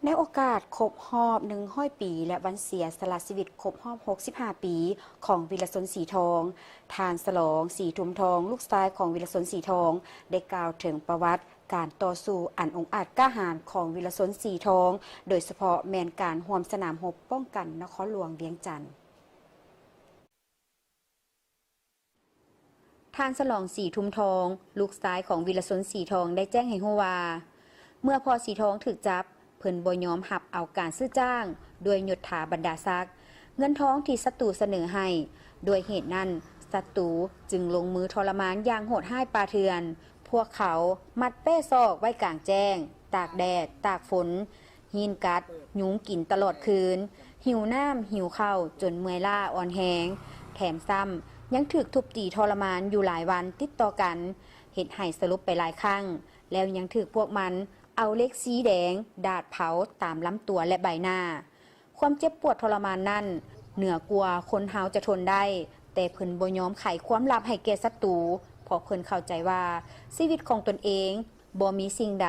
ໃນໂອກາດຄົບຮອບໜຶ່ງຮ້ອຍປີ ແລະ ວັນເສຍສະຫຼະຊີວິດຄົບຮອບຫົກສິບຫ້າປີ ຂອງວິລະຊົນ ສີທອງ, ທ່ານ ສະຫຼອງ ສີທຸມທອງ ລູກຊາຍຂອງວິລະຊົນ ສີທອງ ໄດ້ກ່າວເຖິງປະຫວັດການຕໍ່ສູ້ອັນອົງອາດກ້າຫານຂອງວິລະຊົນ ສີທອງ, ໂດຍສະເພາະແມ່ນການຮ່ວມສະໜາມຮົບປ້ອງກັນນະຄອນຫຼວງວຽງຈັນ. ທ່ານ ສະຫຼອງ ສີທຸມທອງ ລູກຊາຍຂອງວິລະຊົນ ສີທອງ ໄດ້ແຈ້ງໃຫ້ຮູ້ວ່າ ເມື່ອພໍ່ສີທອງຖືກຈັບ, ເພິ່ນບໍ່ຍອມຮັບເອົາການຊື້ຈ້າງດ້ວຍຍົດຖາບັນດາສັກ, ເງິນທອງທີ່ສັດຕູສະເໜີໃຫ້. ດ້ວຍເຫດນັ້ນ, ສັດຕູຈຶ່ງລົງມືທໍລະມານຢ່າງໂຫດຮ້າຍປ່າເຖື່ອນ. ພວກເຂົາມັດແປ້ຊອກໄວ້ກາງແຈ້ງ, ຕາກແດດ, ຕາກຝົນ, ຮີນກັດ, ຍຸງກິນຕະຫຼອດຄືນ, ຫິວນ້ຳ, ຫິວເຂົ້າ ຈົນເມື່ອຍລ້າອ່ອນແຮງ. ແຖມຊ້ຳຍັງຖືກທຸບຕີທໍລະມານຢູ່ຫຼາຍວັນຕິດຕໍ່ກັນ, ເຮັດໃຫ້ສະຫຼົບໄປຫຼາຍຄັ້ງ, ແລ້ວຍັງຖືກພວກມັນເອົາເຫຼັກສີແດງດາດເຜົາຕາມລຳຕົວ ແລະ ໃບໜ້າ. ຄວາມເຈັບປວດທໍລະມານນັ້ນເໜືອກວ່າຄົນເຮົາຈະທົນໄດ້, ແຕ່ເພິ່ນບໍ່ຍອມໄຂຄວາມລັບໃຫ້ແກ່ສັດຕູ, ເພາະເພິ່ນເຂົ້າໃຈວ່າຊີວິດຂອງຕົນເອງບໍ່ມີສິ່ງໃດ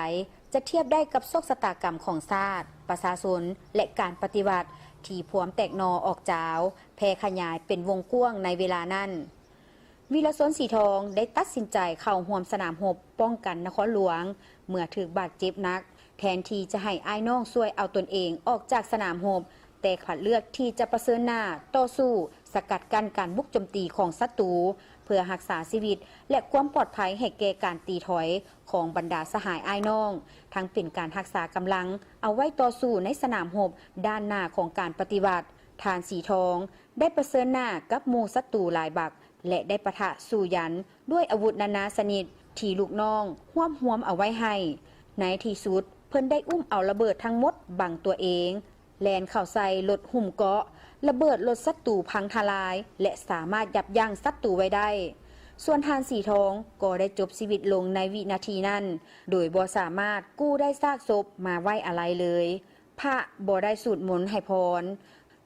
ຈະທຽບໄດ້ກັບໂຊກຊະຕາກຳຂອງຊາດ, ປະຊາຊົນ ແລະ ການປະຕິວັດທີ່ພວມແຕກໜໍ່ອອກຈາວ, ແຜ່ຂະຫຍາຍເປັນວົງກວ້າງໃນເວລານັ້ນ. ວິລະຊົນ ສີທອງ ໄດ້ຕັດສິນໃຈເຂົ້າຮ່ວມສະໜາມຮົບປ້ອງກັນນະຄອນຫຼວງ. ເມື່ອຖືກບາດເຈັບໜັກ, ແທນທີ່ຈະໃຫ້ອ້າຍນ້ອງຊ່ວຍເອົາຕົນເອງອອກຈາກສະໜາມຮົບ, ແຕ່ພັດເລືອກທີ່ຈະປະເຊີນໜ້າຕໍ່ສູ້, ສະກັດກັ້ນການບຸກໂຈມຕີຂອງສັດຕູ ເພື່ອຮັກສາຊີວິດ ແລະ ຄວາມປອດໄພໃຫ້ແກ່ການຕີຖອຍຂອງບັນດາສະຫາຍອ້າຍນ້ອງ, ທັງເປັນການຮັກສາກຳລັງເອົາໄວ້ຕໍ່ສູ້ໃນສະໜາມຮົບດ້ານໜ້າຂອງການປະຕິວັດ. ທ່ານ ສີທອງ ໄດ້ປະເຊີນໜ້າກັບໝູ່ສັດຕູຫຼາຍບັກ ແລະ ໄດ້ປະທະສູ້ຢັນດ້ວຍອາວຸດນານາຊະນິດທີ່ລູກນ້ອງຮວບຮວມເອົາໄວ້ໃຫ້. ໃນທີ່ສຸດ, ເພິ່ນໄດ້ອຸ້ມເອົາລະເບີດທັງໝົດບັງຕົວເອງ, ແລ່ນເຂົ້າໃສ່ລົດຫຸ້ມເກາະ, ລະເບີດລົດສັດຕູພັງທະລາຍ ແລະ ສາມາດຢັບຢັ້ງສັດຕູໄວ້ໄດ້. ສ່ວນທ່ານ ສີທອງ ກໍໄດ້ຈົບຊີວິດລົງໃນວິນາທີນັ້ນ, ໂດຍບໍ່ສາມາດກູ້ໄດ້ຊາກສົບມາໄວ້ອາໄລເລີຍ. ພະບໍ່ໄດ້ສູດມົນໃຫ້ພອນ.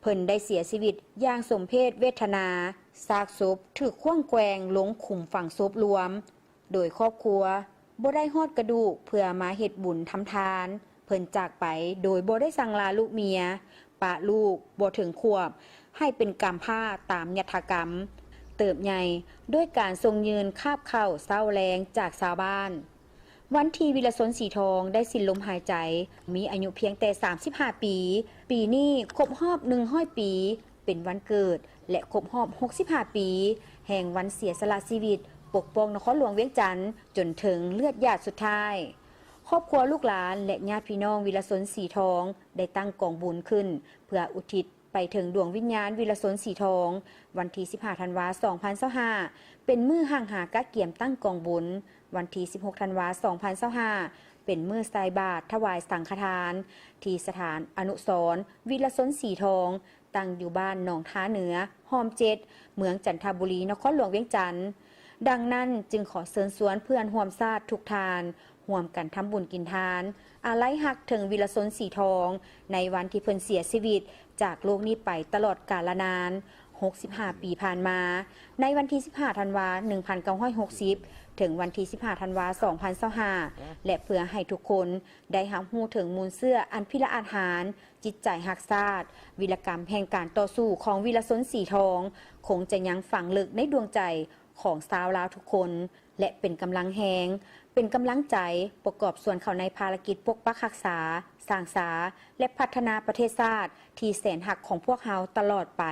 ເພິ່ນໄດ້ເສຍຊີວິດຢ່າງສົມເພດເວທະນາ. ຊາກສົບຖືກຂວ້າງແກວ່ງລົງຂຸມຝັງສົບລວມ, ໂດຍຄອບຄົວບໍ່ໄດ້ຮອດກະດູກເພື່ອມາເຮັດບຸນທຳທານ. ເພິ່ນຈາກໄປໂດຍບໍ່ໄດ້ສັ່ງລາລູກເມຍ, ປະລູກບໍ່ເຖິງຂວບໃຫ້ເປັນກຳພ້າຕາມຍັດຖະກຳ, ເຕີບໃຫຍ່ດ້ວຍການສົ່ງຍື່ນຄາບເຂົ້າເຊົ້າແລງຈາກຊາວບ້ານ. ວັນທີ່ວິລະຊົນ ສີທອງ ໄດ້ສິ້ນລົມຫາຍໃຈ ມີອາຍຸພຽງແຕ່ສາມສິບຫ້າປີ. ປີນີ້ຄົບຮອບໜຶ່ງຮ້ອຍປີ ເປັນວັນເກີດ ແລະ ຄົບຮອບຫົກສິບຫ້າປີ ແຫ່ງວັນເສຍສະຫຼະຊີວິດປົກປ້ອງນະຄອນຫຼວງວຽງຈັນ ຈົນເຖິງເລືອດຫຍາດສຸດທ້າຍ. ຄອບຄົວ, ລູກຫຼານ ແລະ ຍາດພີ່ນ້ອງວິລະຊົນ ສີທອງ ໄດ້ຕັ້ງກອງບຸນຂຶ້ນ ເພື່ອອຸທິດ ໄປເຖິງດວງວິນຍານວິລະຊົນ ສີທອງ. ວັນທີສິບຫ້າ ທັນວາ ສອງພັນຊາວຫ້າ ເປັນມື້ຫ້າງຫາກະກຽມຕັ້ງກອງບຸນ. ວັນທີສິບຫົກ ທັນວາ ສອງພັນຊາວຫ້າ ເປັນມື້ໃສ່ບາດຖວາຍສັງຄະທານ ທີ່ສະຖານອະນຸສອນວິລະຊົນ ສີທອງ ຕັ້ງຢູ່ບ້ານໜອງທ່າເໜືອ ຮ່ອມເຈັດ ເມືອງຈັນທະບູລີ ນະຄອນຫຼວງວຽງຈັນ. ດັ່ງນັ້ນຈຶ່ງຂໍເຊີນຊວນເພື່ອນຮ່ວມຊາດທຸກທ່ານ ຮ່ວມກັນທຳບຸນກິນທານ ອາໄລຮັກເຖິງວິລະຊົນ ສີທອງ ໃນວັນທີ່ເພິ່ນເສຍຊີວິດຈາກໂລກນີ້ໄປຕະຫຼອດກາລະນານຫົກສິບຫ້າປີຜ່ານມາ, ໃນວັນທີສິບຫ້າ ທັນວາ ໜຶ່ງພັນເກົ້າຮ້ອຍຫົກສິບ ເຖິງວັນທີສິບຫ້າ ທັນວາ ສອງພັນຊາວຫ້າ ແລະ ເພື່ອໃຫ້ທຸກຄົນໄດ້ຮັບຮູ້ເຖິງມູນເຊື້ອອັນພິລະອາດຫານ, ຈິດໃຈຮັກຊາດ, ວິລະກຳແຫ່ງການຕໍ່ສູ້ຂອງວິລະຊົນ ສີທອງ ຄົງຈະຍັງຝັງເລິກໃນດວງໃຈ ຂອງຊາວລາວທຸກຄົນ ແລະ ເປັນກຳລັງແຮງ, ເປັນກຳລັງໃຈ ປະກອບສ່ວນເຂົ້າໃນພາລະກິດປົກປັກຮັກສາ, ສ້າງສາ ແລະ ພັດທະນາປະເທດຊາດທີ່ແສນຮັກຂອງພວກເຮົາຕະຫຼອດໄປ.